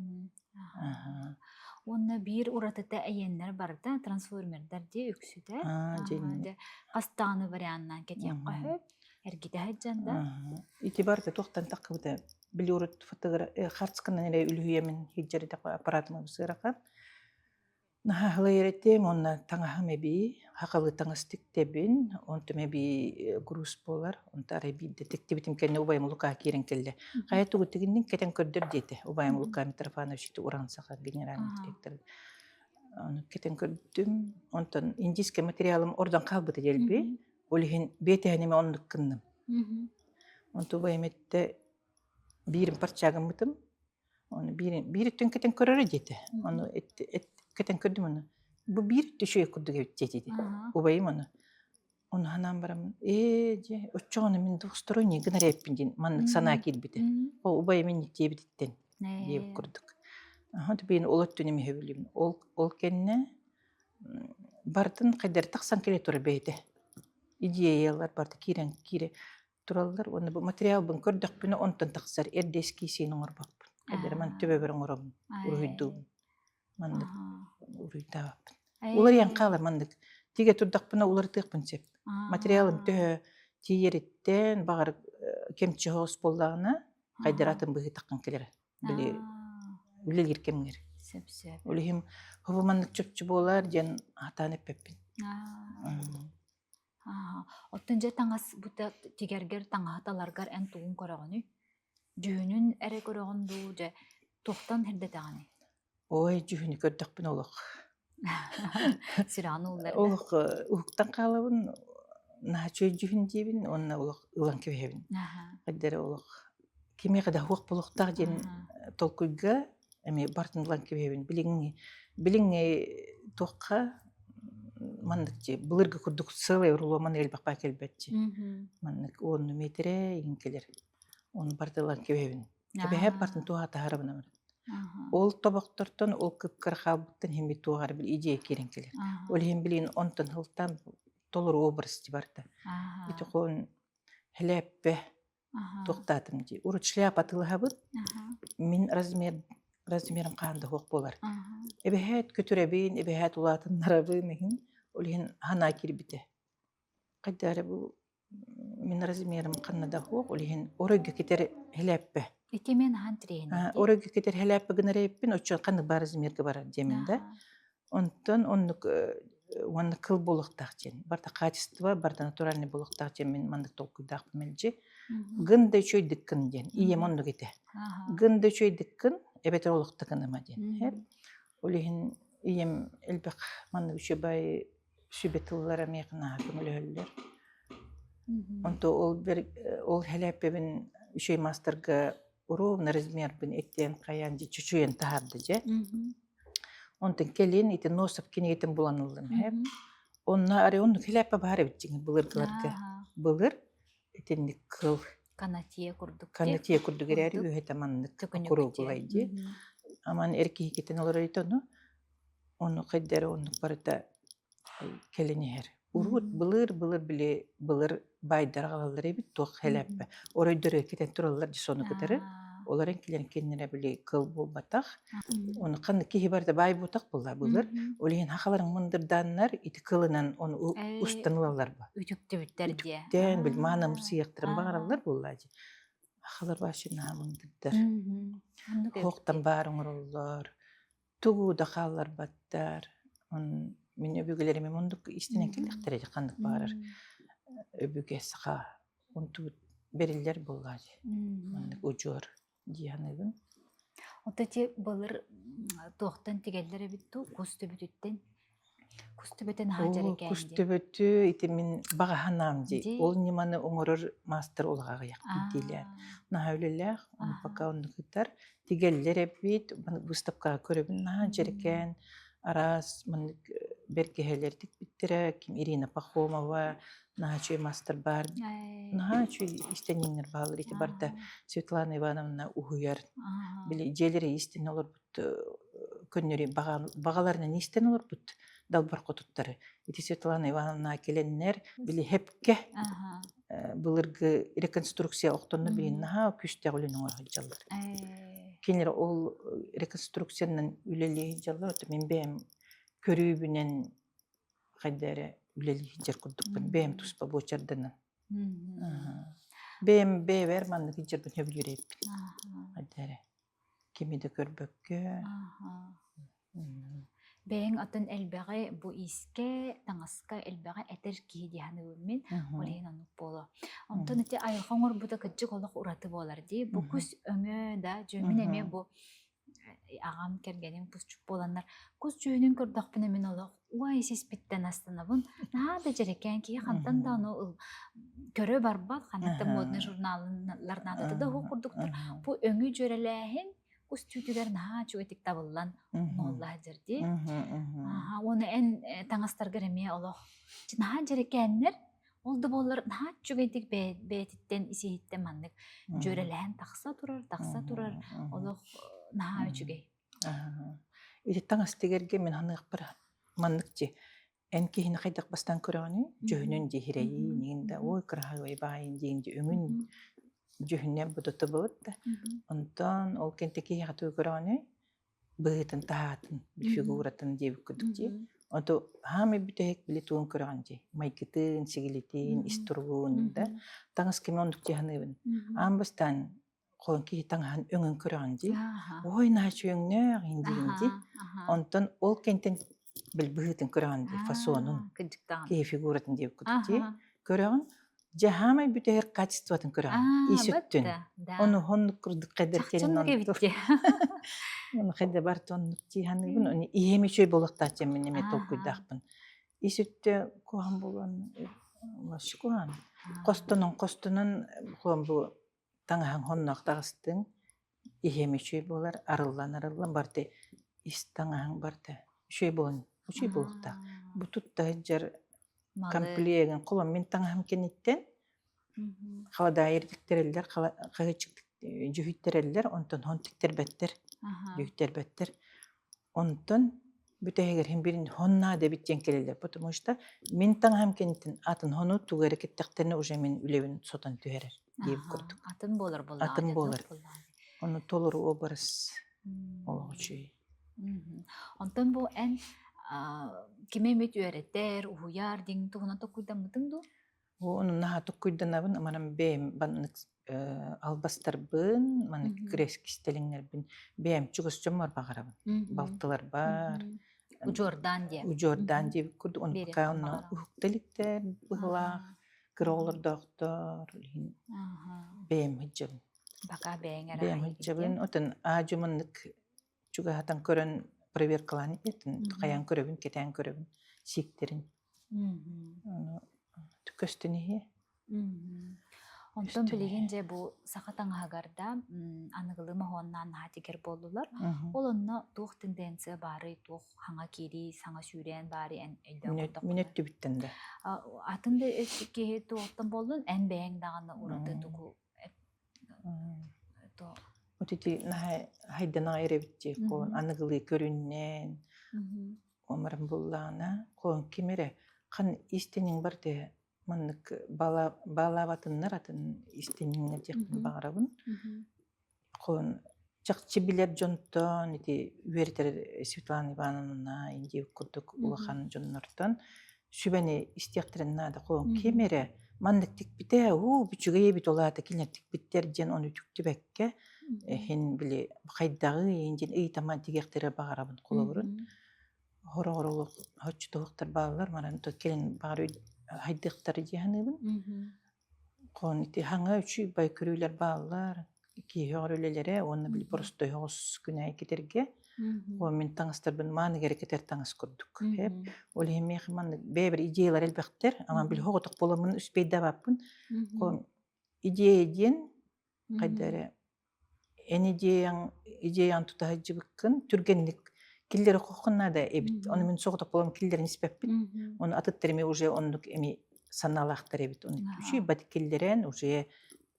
Уонна биир уратыта эйиэннэр барыта трансформердар дии үксүтэ. Хас даҕаны варианнаан кэтиэххэ сөп. Эргитэ сылдьан да. Ити барыта туохтан таххыбыта били урут хартысканан эрэ үлүһүйэмин сылдьар аппаратым сыарахан. Наһаа аһылайар этим уонна таҥаһым эбии, хахалы таҥас тиктэбин, онтум эбии груз буолар, онто арай биирдэ тиктибитим кэннэ убайым Лука киирэн кэллэ. Хайа тугу тигиннин кэтэн көрдөр диэтэ. Убайым Лука Митрофанович Уран Саха генеральный директор. Ону кэтэн көрдүм. Онтон индийскэй материалым ордон хаалбыта дэлби. Ол иһин биэтэһиним оннук гынным. Онту убайым эттэ биирин парчагыммытым Ону биир биир өттүн кэтэн көрөрө диэтэ. Ону кэтэн көрдүм ону. Бу биир өттө үчүгэй курдук эбит диэтэ. Убайым ону. Ону санаан бараммын, ээ дьэ, оччоҕуна мин двухсторонний гынар эбиппин диэн маннык санаа киирбитэ. Ол убайым инник диэбититтэн диэбит курдук. Аха билин ол өттүн эмиэ сөбүлүүбүн. Ол ол кэннэ барытын хайдары тахсан кэлэ турар бэйэтэ. Идеялар барыта киирэн киирэ тураллар уонна бу материалбын көрдөхпүнэ онтон тахсар эрдэ эскиисин оҥорбоппун. Эдэр ман төбөбөр оҥоробун, уруһуйдуубун. Маннык уруһуйдаабаппын. Уларыйан хаалар маннык. Тигэ турдахпына уларытыахпын сөп. Материалым төһө тиийэриттэн, баҕар кэмчи соҕус буоллаҕына, хайдары атын быһыытаххын кэлэр. Били үлэлиир кэмҥэр. Сөп сөп. Ол иһин хобу маннык чопчу буолар диэн хатаан эппэппин. Аа, оттон дьэ таҥас бута тигэргэр таҥаһы таларгар эн тугун көрөҕүнүй? Дьүһүнүн эрэ көрөҕүн дуу, дьэ туохтан сирдэтэҕиний? Ой, дьүһүнү көрдөхпүнэ олох Сүрэҕин ууллар да? Олох уһуктан хаалабын, наһаа үчүгэй дьүһүн диибин уонна олох ылан кэбиһэбин. Хайда эрэ олох кимиэхэ да суох буолуохтаах диэн толкуйга эмиэ бартын ылан кэбиһэбин. Билиҥҥи билиҥҥи туохха маннык дии былыргы курдук сыалай рулон элбэхпэ кэлбэт дии. Маннык уонну миэтэрэ иҥ кэлэр. Ону барыта ылан кэбиһэбин. Кэбиһээт бартын туоха таһаарабын амарын. Ол тобохтортон ол кып-кыра хаалбыттан иһин би туох эрэ бил идея киирэн кэлэр. Ол иһин билигин онтон сылтаан толору образ барда. Ити хоон хэлээппэ туохтаатым дии. Урут шляпа атыылаһабыт. Мин размер размерым хаан да суох буолар. Эбэһээт көтүрэбин, эбэһээт улаатыннарабын иһин, ол иһин санаа киирбитэ. Хайда эрэ бу мин размерым ханна да суох, ол иһин оройго китэр хэлээппэ. Ити мен ахан тирэһинэйди. Оройго китэр хэлээппэ гынар эбиппин, оччо ханнык баар размерга барар диэмин да. Онтон оннук уонна кыл буолуохтаах диэн. Барыта качество, барыта натуральный буолуохтаах диэн мин маннык толкуйдаахпын мэлдьи. Гын да үчүгэйдиккин диэн. Ийэм оннук этэ. Гын да үчүгэйдиккин, эбэтэр олохтукун ыма диэн. Ол иһин ийэм элбэх маннык үчүгэй сүбэ тыллара миэхэ наһаа көмөлөһөллөр. Онто ол ол хэлээппэбин үчүгэй маастарга ровно размербин эттиэн хайаан дьэ чочуйан таһаарда дьэ. Онтон кэлин ити Носов кинигэтин булан ыллым һэп. Онно арай оннук хэлээппэ баар эбит дьиҥэ былыргыларга. Былыр итинник кыл Канатье курдук Канатье курдук эрээри үөһэтэ маннык куругулай дии. Аман эр киһи китин олорор ити ону. Ону хайдары оннук барыта кэлин иһэр. Урут былыр-былыр били былыр баайдар аҕалаллар эбит туох хэлээппэ. Оройдору кэтэн тураллар дии сону кытары. Олорон кэлэн кинилэрэ били кыл буолбатах. Ону ханнык киһи барыта баай буотах буолла былыр. Ол иһин хахаларын мындырдааннар ити кылынан ону устан ылаллар ба. Үтүктүбүттэр диэ. Үтүктэн били маанам сыйыахтарын баҕараллар буолла дии. Хахалар вообще наһаа мындырдар. Хоохтан баар оҥороллор. Тугу да хаалларбаттар. Мин өбүгэлэрим оннук истинэн кэллэхтэрэ дии ханнык баҕарар өбүгэ саха онтубут бэриллэр буоллаа дии. Маннык удьуор дии саныыбын. Ото ити былыр туохтан тигэллэр эбит дуу? Кус төбөтүттэн Кус төбөтө наһаа Оо, дьэрэкээн кус дии. төбөтү ити мин баҕа санаам дии. Дии. Ол ньыманы оҥорор маастар улаҕа аҕыйах биирдиилээн. Наһаа үлэлээх, ону пока оннук ыытар. Тигэллэр эбит, выставкаҕа көрөбүн наһаа дьэрэкээн, араас маннык бэргэһэлэр тикпиттэрэ, ким Ирина Пахомова, наһаа үчүгэй маастар баар. Наһаа үчүгэй иистэнньэҥнэр бааллар. Ити барыта Светлана Ивановна уһуйар. Били дьиэлэрэ иистэнэ олорбут көннөрү баҕаларынан истэн олорбут далбар хотуттары. Ити Светлана Ивановна кэлэннэр били хепке былыргы реконструкция охтонно билин наһаа күүстээх үлэни оҥоро сылдьаллар. Кинилэр ол реконструкциянан үлэлии сылдьаллар, оттон мин бэйэм көрүүбүнэн хайда эрэ үлэлии сылдьар курдукпун, бэйэм туспа буочарданан. Бэйэм бэйэбэр маннык сылдьарбын сөбүлүүр эбиппин. Хайда эрэ. Кими да көрбөккө. Бэйэҥ атын элбэҕи бу иискэ, таҥаска элбэҕи этэр киһи дии саныыбын мин. Ол иһин оннук буолуо. Онтон ити айылҕа оҥорбута кырдьык олох ураты буолар дии. Бу кус өҥө да, дьэ мин эмиэ бу аҕам кэргэним кусчук буоланнар кус дьүһүнүн көрдөхпүнэ мин олох уай сиспиттэн астынабын. Наһаа да дьэрэкээн киһи хантан да ону көрө барбат, ханнык да модный журналлар наадата да уһук курдуктар. Бу өҥү дьүөрэлээһин кус түүтүгэр наһаа үчүгэйдик табыллан оҥоһулла сылдьар дии. Уонна эн таҥастаргар эмиэ олох наһаа дьэрэкээннэр, ол да буоллар наһаа үчүгэйдик бэйэтиттэн ис-иһиттэн маннык дьүөрэлэһэн тахса турар, тахса турар олох наһаа үчүгэй. Ити таҥас тигэргэ мин саныахпар маннык дии эн киһини хайдах бастаан көрөҕүнүй дьүһүнүн дии хирэйиин иҥин да ой кыраһыабай баайын диин дии өҥүн дьүһүнэ бодото да онтон ол кэнтэ киһиэхэ тугу көрөҕүнүй быһыытын таһаатын фигуратын диэбит курдук дии Ото хаамай бүтэһик били тугун көрөҕүн дии майгытын сигилитин ис туругун да таҥас кими оннук дии саныыбын аан бастаан Холон киһи таҥаһын өҥүн көрөҕүн дии. Ой, наһаа өҥнөөх иһин диигин дии. Онтон ол кэнтэн бил быһыытын көрөҕүн дии, фасонун, киһи фигуратын диэбит курдук дии. Көрөҕүн, дьэ хаамай бүтэһик качествотын көрөҕүн, ис өттүн. Ону хоннук курдук хайдар кэлин Ону хайда барт оннук дии саныыбын. Ону иһэм үчүгэй буолуохтаах диэммин эмиэ толкуйдаахпын. Ис өттө куһаҕан буолуон вообще куһаҕан. Хостонон хостонон хуон бу таҥаһыҥ хонноох таҕыстыҥ, иһиэм үчүгэй буолар, арыллан-арыллан барыта ис таҥаһыҥ барыта үчүгэй буолан үчүгэй буолуохтаах. Бу тутта сылдьар комплегын холон мин таҥаһым кэнниттэн халадаайыр тиктэрэллэр, хаһыаччык дьүһүйтэрэллэр, онтон хон тиктэрбэттэр, дьүһүйтэрбэттэр. Онтон Бүтэһигэр иһин бирин хоннаа дэбит диэн кэлэллэр, потому что мин таҥаһым кэнниттэн атын хону тугу эрэ кэттэхтэринэ уже мин үлэбин сотон түһэрэр диэбит курдук. Атын буолар буоллаҕа. Атын буолар. Ону толору образ олох үчүгэй. Онтон бу эн кими эмит үөрэтэр, уһуйар диэн туһунан толкуйдаммытыҥ дуу? Ону наһаа туккуйданабын, манан бэйэм баннык албастарбын, маннык кирэс кистэлэҥнэрбин бэйэм чугас дьоммор баҕарабын. Балтыларбар, Удьуордаан диэн. Удьуордаан диэбит курдук, ону пока онно уһукта иликтэр быһылаах, кыра оҕолордоохтор, иһин бэйэм сылдьабын. Пока бэйэҥ эрэ Бэйэм сылдьабын, отон аадьу маннык чугаһатан көрөн проверкалаан этин, хайаан көрөбүн, кэтээн көрөбүн, сииктэрин. Ону көстөн иһиэ. Онтон билигин дьэ бу саха таҥаһыгар да аныгылыы моһуоннаан наһаа тигэр буоллулар. Ол онно туох тенденция баарый, туох хаҥа киирии, саҥа сүүрээн баарый эн өйдөөн көрдөххүнэ? Мин өттүбүттэн да. Атын да киһи туохтан буоллун, эн бэйэҥ даҕаны ураты тугу Вот ити наһаа хайданаҕа эрэбит дии, аныгылыы көрүннээн, омарым буллаҕына, куон ким эрэ хан истиниҥ бар тыа маннык баалаабатыннар атын истиниҥнэр диэхпин баҕарабын. Куон чахчы билэр дьонтон ити үөрэтэр Светлана Ивановна индия курдук улахан дьоннортон сүбэни истиэхтэрин наада. Куон ким эрэ маннык тикпитэ, уу үчүгэй эбит ол аата кинилэр тикпиттэр диэн ону үтүктүбэккэ иһин били хайдаҕый диэн ыйытаман тигиэхтэрэ баҕарабын холобурун. Хороҕор олох хоччутуһуктар бааллар, манан кэлин баҕар хайдыахтара дии саныыбын. Хоон ити хаҥа үчүй бай көрүүлэр бааллар, киһи үлэлэрэ уонна били простой оҕус күнээй кэтэргэ. О мин таҥастарбын мааны эрэ кэтэр таҥас курдук. Ол иһин миэхэ маннык бэйэбэр идеялар элбэхтэр, аман били хоҕотох буоламмын успейдаабаппын. Идея диэн хайда эрэ эн идеяҥ идеяҕын тута сылдьыбыккын түргэнник киллэрэ оххун наада эбит. Ону мин соҕотох буолан киллэрэн испэппин. Ону атыттар эмиэ уже оннук эмиэ санаалаахтар эбит. Ону үчүгэй батык киллэрэн уже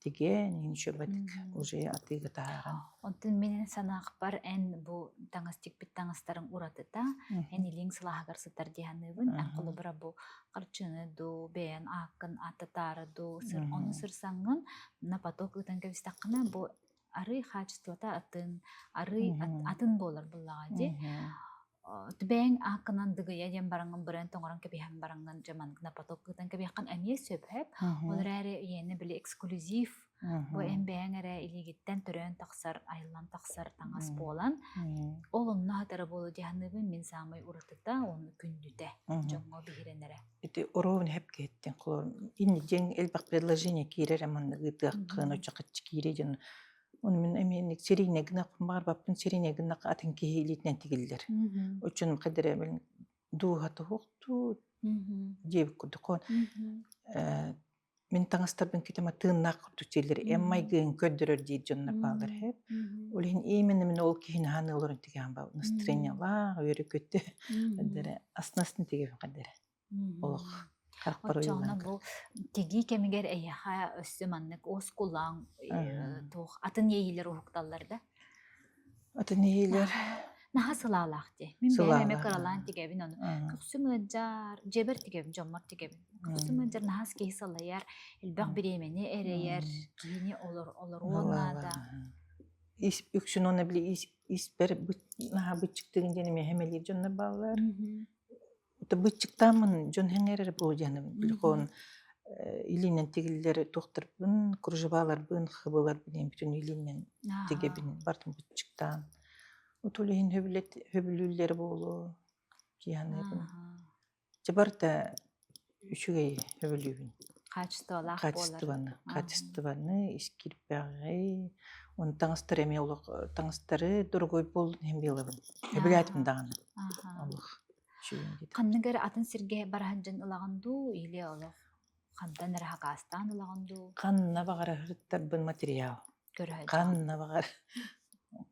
тигэн, иһин үчүгэй батык уже атыыга таһааран. Онтон мин санаахпар эн бу таҥас тикпит таҥастарыҥ уратыта эн илииҥ сылааһыгар сытар дии саныыбын. Эн холобура бу харчыны дуу, бэйэн ааккын ааттатаары дуу, ону сырсаҥҥын на поток ыытан кэбистэххинэ бу арый хаачыстыбата атын, арый атын буолар буоллаҕа дии. Бэйэҥ ааккынан дыгыйа диэн бараҥҥын бренд оҥорон кэбиһэн бараҥҥын дьэ маннык на поток ыытан кэбиһэххин эмиэ сөп Ол эрээри ийэни били эксклюзив бу эн бэйэҥ эрэ илиигиттэн төрөөн тахсар, айыллан тахсар таҥас буолан ол онно хатара буолуо дии саныыбын мин саамай уратыта уонна күндүтэ дьоҥҥо биһирэнэрэ. Ити уруун хэпкиһиттин холор инни дьиҥ элбэх предложение киирэр маннык ыытыаххын оччо киирэ дьон Ону мин эмиэ инник сириинэ гынахпын баҕарбаппын сириинэ гынах атын киһи илиитинэн тигиллэр. Оччону хадара дууһата суохтуу диэбит курдук. Мин таҥастарбын китема тыыннаах курдук дииллэр. Эн майгыгын көрдөрөр диир дьоннор бааллар иһэр. Ол иһин именно мин ол киһини хааны олорон тигээн баа настроениялаах, үөрэ-көтө астына-астына тигэбин хадара. Олох харахпар Оччоҕуна ойуулаан бу тигии кэмигэр эйиэхэ өссө маннык уоскулаҥ туох атын иэйиилэр уһукталлар да? Атын иэйиилэр Наһаа сылаалаах дии. Мин бэйэм эмиэ кыралаан тигэбин ону. Көхсүм ыалдьар, дьиэбэр тигэбин, дьоммор тигэбин. Көхсүм ыалдьар наһаа киһи салайар, элбэх бириэмэни эрэйэр, киһини олоруон наада. Үксүн уонна били испэр наһаа быччыктыгын диэн эмиэ хэмэлиир дьоннор бааллар. Быччыктааммын дьон сэҥээрэр буолуо диэн билхон илиинэн тигиллэр туохтарбын, кружеваларбын, хыбыларбын диэн бүтүн илиинэн тигэбин бартын быччыктаан. Отул иһин сөбүлүүллэр буолуо дии саныыбын. Дьэ барыта үчүгэй сөбүлүүбүн. Хаачыстыбалаах буолар. Хаачыстыбаны, хаачыстыбаны, ис киирбэҕи, уонна таҥастары эмиэ олох таҥастары дорогой буоллун иһин биэлэбин. Сөбүлээтим даҕаны олох. Ханнык эрэ атын сиргэ бараһын дьон ылаҕын дуу или олох хантан эрэ хакаастаан ылаҕын дуу? Ханна баҕарар ырыттарбын материал. Ханна баҕар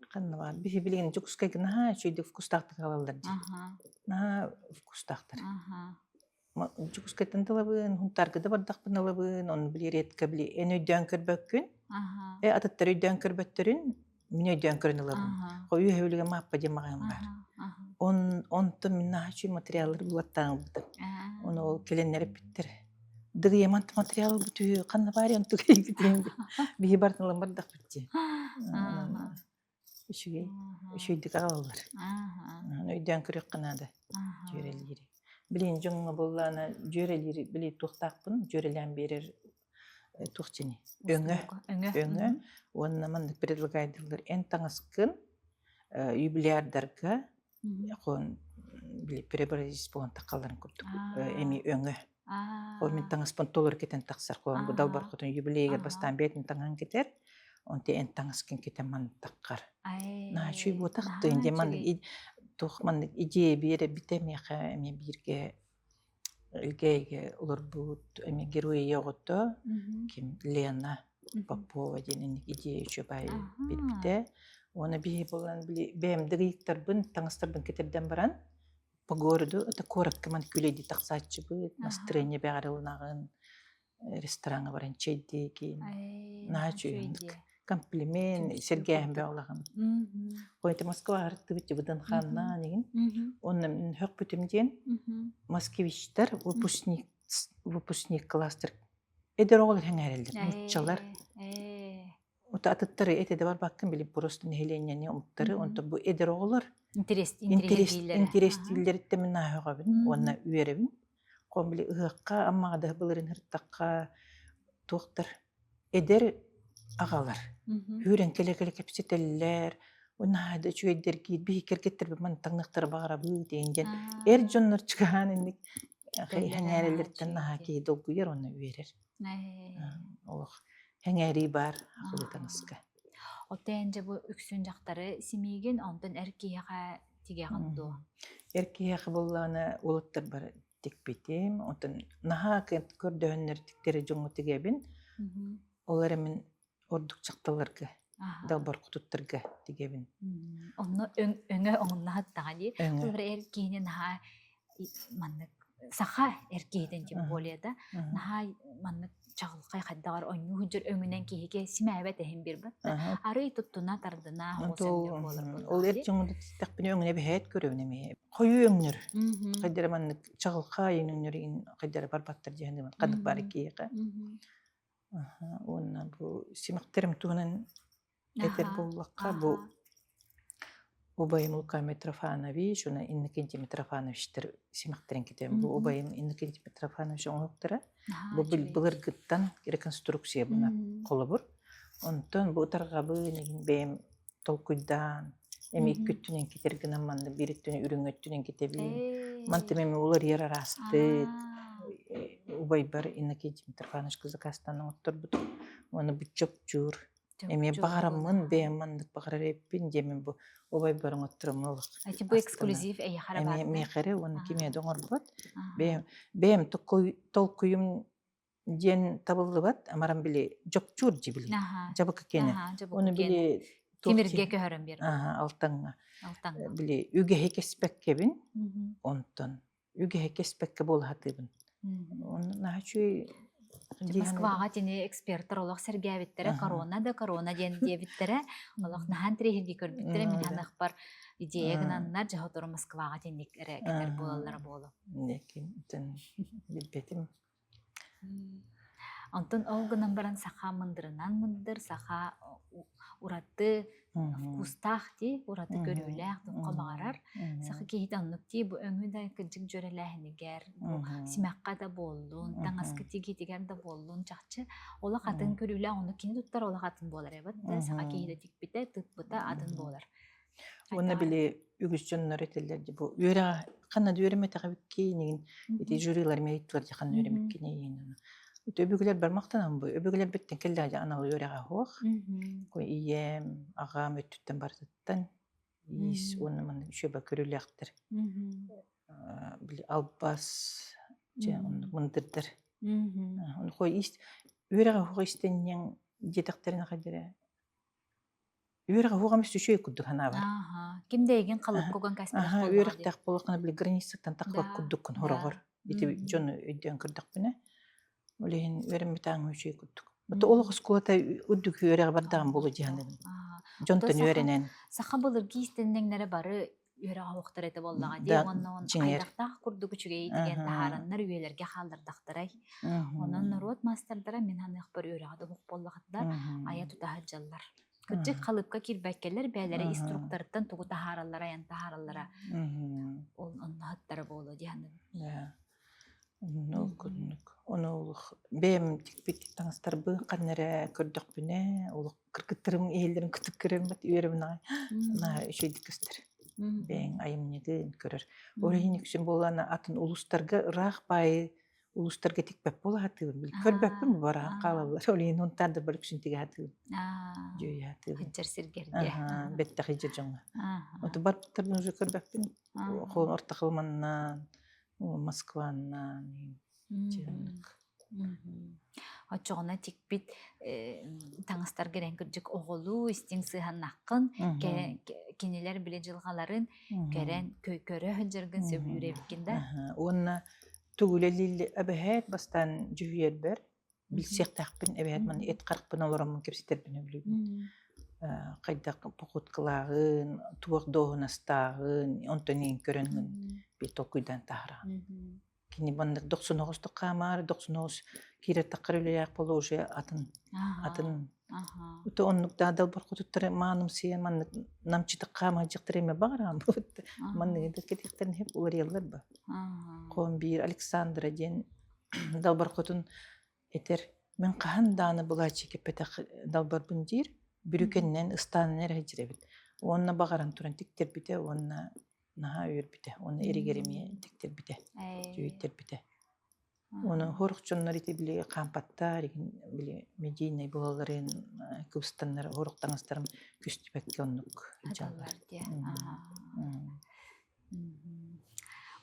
ханна баҕар биһи билигин Дьокуускайга наһаа үчүгэйдик вкустаахтык аҕалаллар дии. Наһаа вкустаахтар. Дьокуускайтан да ылабын, Хунтаарга да бардахпын ылабын, ону били редко били эн өйдөөн көрбөккүн, э атыттар өйдөөн көрбөттөрүн мин өйдөөн көрөн ылабын. Хойуу үһэ билигин мааппа диэн маҕаһыын баар. Онтон мин наһаа үчүгэй материаллары булаттаан ылбытым. Ону ол кэлэннэр эппиттэр. Дыгыйамант материал ылбыт үһү, ханна баарый онтук эйгитин биһи барытын ылан бардахпыт дии. Үчүгэй, үчүгэйдик аҕалаллар. Өйдөөн көрүөххэ наада дьүөрэлиири. Билигин дьоҥҥо буоллаҕына дьүөрэлиири били туохтаахпын дьүөрэлээн биэрэр туох дьиний өҥө өҥө уонна маннык предлагайдыыллар эн таҥаскын юбилярдарга били преобразить буолан таххалларын курдук эми өҥө ол мин таҥаспын толору кэтэн тахсар хоһоон бу далбар хотун юбилейгар бастаан бэйэтин таҥаһын кэтэр онтон эн таҥаскын кэтэн мантаххар наһаа үчүгэй буотах тыын диэн маннык туох маннык идея биэрэ битэ миэхэ эмиэ бииргэ Элгээйигэ олорбут эмиэ герой ийэ оҕото ким Лена Попова диэн инник идея үчүгэй биэрбитэ. Уонна биһи буолан били бэйэм дыгыйыктарбын, таҥастарбын кэтэрдэн баран по городу это куоракка ман күлэйдии тахсааччыбыт, настроение бэҕэр ылынаҕын, рестораҥҥа баран чэйдиигин. Наһаа үчүгэй комплимент, сэргээһин бөҕөлөҕүн. Ой, Москва арыттыбыт ВДНХ-наан игин. Онно хөхпүтүм диэн москвичтар выпускник выпускник класстар эдэр оҕолор сэҥээрэллэр нууччалар Ото атыттары этэ да барбаккын били просто нэһилиэнньэни омуктары онтон бу эдэр оҕолор интэриэстииллэриттэн мин наһаа уонна үөрэбин. Хом били ыһыахха Аммаҕа да былырын ырыттахха туохтар эдэр аҕалар үүрэн кэлэ-кэлэ кэпсэтэллэр наһаа да үчүгэйдэргиир биһи кэргэттэрбит маны таҥныахтара баҕарабыт диэн диэн эр дьоннор чугаһаан инник сэҥээрэллэриттэн наһаа киһи долгуйар уонна үөрэр олох сэҥээрии баар ахылыы таҥаска. Оттон дьэ бу үксүн дьахтары симиигин, онтон эр киһиэхэ тигэҕин дуо? Эр киһиэхэ буоллаҕына уолаттар бары тикпитим. Онтон наһаа көрдөһөннөр тиктэрэ дьоҥҥо тигэбин. Ол эрэ мин ордук дьахталларга, далбар хотуттарга тигэбин. Онно өҥө оҥуннаһыттаҕа дии. Ол эр киһини наһаа маннык саха эр киһитин тем более да наһаа маннык чаҕылхай хайдаҕар онньуу сылдьар өҥүнэн киһигэ симээбэт эһин биэрбэт да арый туттуна тардына Ол эр дьоҥҥо титтэхпинэ өҥүнэ бэһээт көрөбүн эмиэ. Хойуу өҥнөр. Хайдара маннык чаҕылхай өҥнөр хайдара барбаттар диэн ханнык баар киһиэхэ. Уонна бу симэхтэрим туһунан Этэр буоллахха, бу убайым Лука Митрофанович уонна Иннокентий Митрофановичтар симэхтэрин китэбин. Бу убайым Иннокентий Митрофанович оҥоһуктара. Бу былыргыттан реконструкция буна холобур. Онтон бу ытарҕабын игин бэйэм толкуйдаан, эми икки өттүнэн китэр гынан манна биир өттүнэн үрүҥ өттүнэн китэбин. Мантым эми уларыйар араастык. Убайбар Иннокентий Митрофановичка заказтаан оҥотторбутум. Уонна бу чопчуур Эмиэ баҕараммын, бэйэм маннык баҕарар эбиппин диэммин бу убайбар оҥотторуммун олох Ити бу эксклюзив эйиэхэ эрэ Эмиэ миэхэ эрэ уонна кимиэ да оҥорбот. Бэйэм бэйэм толкуйум диэн табыллыбат, амаран били дьопчуур дии били. Дьабыка киэнэ. Ону били Тимиргэ көһөрөн биэрбит. Алтаҥҥа. Били үгэһи кэспэккэбин онтон үгэһи кэспэккэ буола сатыыбын. Онно наһаа үчүгэй Москваҕа тини эксперттэр олох сэргээбиттэрэ, корона да корона диэн диэбиттэрэ, олох наһаа интэриэһиргии көрбүттэрэ. Мин ханыахпар идея гынаннар, дьэ сотору Москваҕа тинник эрэ кэтэр буолаллара буолуо. Билбэтим. Онтон ол гынан баран саха мындырынан мындыр, саха ураты вкустаах дии, ураты көрүүлээх туохха баҕарар. Саха киһитэ оннук дии, бу өҥү да кырдьык дьүөрэлээһинигэр, бу симэххэ да буоллун, таҥаска тигиитигэр да буоллун, чахчы олох атын көрүүлээх, оннук кини туттар олох атын буолар эбит да, саха киһитэ тикпитэ, тыыппыта атын буолар. Уонна били үгүс дьоннор этэллэр дии бу үөрэҕэ ханна да үөрэммэтэх эбиккин ити жюрилар эмиэ ыйыттылар дии ханна үөрэммиккиний Өбүгэлэр бармахтанан бу өбүгэлэрбиттэн кэллэҕэ дьэ анал үөрэҕэ суох. Ийэм, аҕам өттүттэн барытыттан иис уонна маннык үчүгэй көрүүлээхтэр. Били албас дьэ оннук мындырдар. Онно иис үөрэҕэ суох истэнньэҥ диэтэхтэринэ хайдара Үөрэҕэ уһуох эмис үчүгэй курдук санаабар. Ааха. Ким да эйигин халыпка уган кэспэтэх Аха, буоллаҕа дии. үөрэхтээх буоллаххына били границаттан тахсыбат курдуккун хороҕор. Ити дьону өйдөөн көрдөхпүнэ, ол иһин үөрэммитээҥ үчүгэй курдук. Ото олох оскуолата үрдүк үөрэҕи бардаҕым буолуо дии саныыбын. Дьонтон үөрэнэн. Саха былыргы иистэнньэҥнэрэ бары Үөрэх оһохтор этэ буоллаҕа дии уонна он хайдахтаах курдук үчүгэйи тигэн таһаараннар үйэлэргэ хааллардахтарай. Онон норуот маастардара мин ханыахпар үөрэҕэ да оһох буоллахтар айа тута сылдьаллар. Кырдьык халыпка киирбэккэлэр бэйэлэрэ ис туруктарыттан тугу таһаараллара айан таһаараллара ол онно буолуо дии саныыбын. Оннук оннук. Ону олох бэйэм тикпит таҥастарбын ханна эрэ көрдөхпүнэ, олох кыргыттарым иһэллэрин кытык көрөммүт үөрэбин аҕай наһаа үчүгэйдик көстөр. Бэйэҥ айымньыгын көрөр. Ол иһин үксүн буоллаҕына атын улуустарга ыраах баайы улуустарга тикпэт буола сатыыбын. Били көрбөппүн бараан хаалаллар. Ол иһин Унтаардырбар үксүн тигэ сатыыбын. Дьүөйэ сатыыбын. Сылдьар сиргэргэ. Бэттэх илдьэ дьоҥҥо. Оту барбыттарбын уже көрбөппүн. Холон орто Халыманнаан, Москваннаан Оччоҕуна тикпит таҥастаргар эн кырдьык оҕолуу истиҥ сыһаннаххын, кинилэр били дьылҕаларын кэрэн көрө сылдьаргын сөбүлүүр эбиккин да? Уонна тугу үлэлиилли эбэһээт бастаан дьүһүйэрбэр билсиэхтээхпин эбэһээт маны эт харахпын олороммун кэпсэтэрбин сөбүлүүбүн. Хайдах походкалааҕын, туох дуоһунастааҕын, онтон иһин көрөн били толкуйдаан таһараҕын. Кини маннык дохсун оҕустук хаамаары, дохсун оҕус киирэр-таххар үлэлээх буолуо уже атын атын Ото оннук да далбар хотуттары маанымсыйа маннык намчытык хаамаадьыктар эмэ баҕараан буолбут. Манныгы да кэтиэхтэрин иһип уларыйаллар ба. Хоом биир Александра диэн далбар хотун этэр мин хаһан дааны былааччы кэппэтэх далбарбын диир бүрүкэннэн ыстаанан эрэ сылдьар уонна баҕаран туран тиктэрбитэ уонна наһаа үөрбүтэ уонна эригэр эмиэ тиктэрбитэ дьүһүйтэрбитэ Уонна сорох дьоннор ити били хаампаттар игин били медийнай буолалларын кыбыстаннар сорох таҥастарым көстүбэккэ оннук Аталлар диye.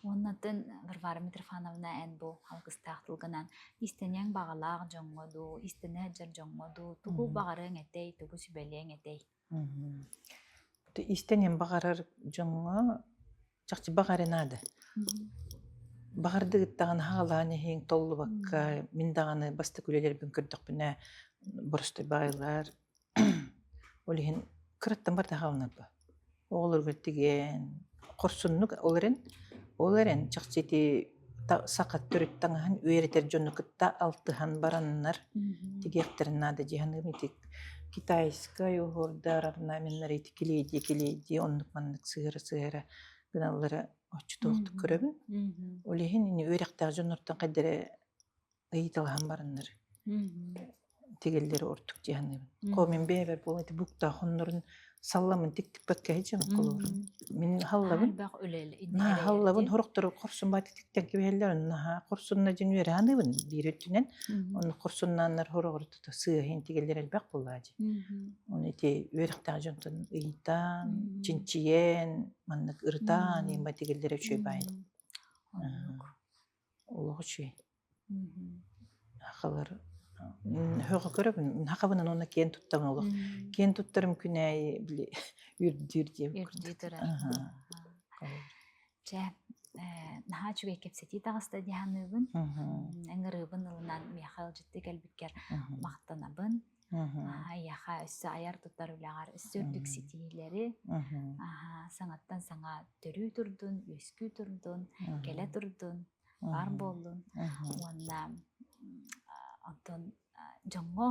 Уоннатын Варвара Митрофановна эн бу алгыстаах тылгынан истэниэҥ баҕалаах дьоҥҥо дуу, истэнэ сылдьар дьоҥҥо дуу, тугу баҕарыаҥ этэй, тугу сүбэлиэҥ этэй? Истэниэн баҕарар дьоҥҥо чахчы баҕар наада. Баҕардыгыт даҕаны хаалаан иһиҥ толлубакка, мин даҕаны бастакы үлэлэрбин көрдөхпүнэ боростуой баҕайылар. Ол иһин кыраттан барыта хаалынарба. Оҕолорго тигэн, хорсуннук ол эрэн, ол эрэн чахчы ити саха төрүт таҥаһын үөрэтэр дьону кытта алтыһан бараннар тигиэхтэрин наада дии саныыбын. Ити китайскай оһуордар, орнаменнар ити килиэйдии-килиэйдии оннук-маннык сыһыара-сыһыара гыналлара оччотуохтук көрөбүн. Ол иһин ини үөрэхтээх дьоннортон хайда эрэ ыйыталаһан бараннар тигэллэри ордук дии саныыбын. Хоо мин бэйэбэр буолан ити буктаах оннорун салламын тиктиппэккэ сылдьабын холобурун. Мин халлабын наһаа халлабын хорохтору хорсун баати тиктэн кэбиһэллэр наһаа хорсунна дьин үөрэ саныыбын биир өттүнэн онно хорсуннааннар хороҕор тута сыаһын тигэллэр элбэх буоллаа дии. Оны ити үөрэхтээх дьонтон ыйытан, чинчийэн, маннык ырытаан иҥба тигэллэрэ үчүгэй баайы. Олох үчүгэй. Сахалар һөҕө көрөбүн, сахабынан уонна киэн туттабын олох. Киэн туттарым күнээйи били үрдүүр диэбит Үрдүү курдук. турар. Чэ, наһаа үчүгэй кэпсэтии таҕыста дии саныыбын. Ыҥырыыбын ылынан миэхэ ыалдьыттыы кэлбиккэр махтанабын. Эйиэхэ өссө айар-тутар үлэҕэр өссө үрдүк ситиһиилэри, саҥаттан саҥа төрүү турдун, үөскүү турдун, кэлэ турдун. Баар буоллун уонна онтон дьоҥҥо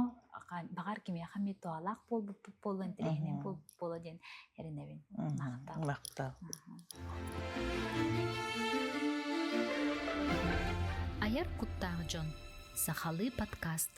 баҕар кимиэхэ эмиэ туһалаах буолбуппут буолуо, интэриэһинэй буолбут буолуо диэн эрэнэбин. Махтал. Махтал. Айар куттаах дьон. Сахалыы подкаст.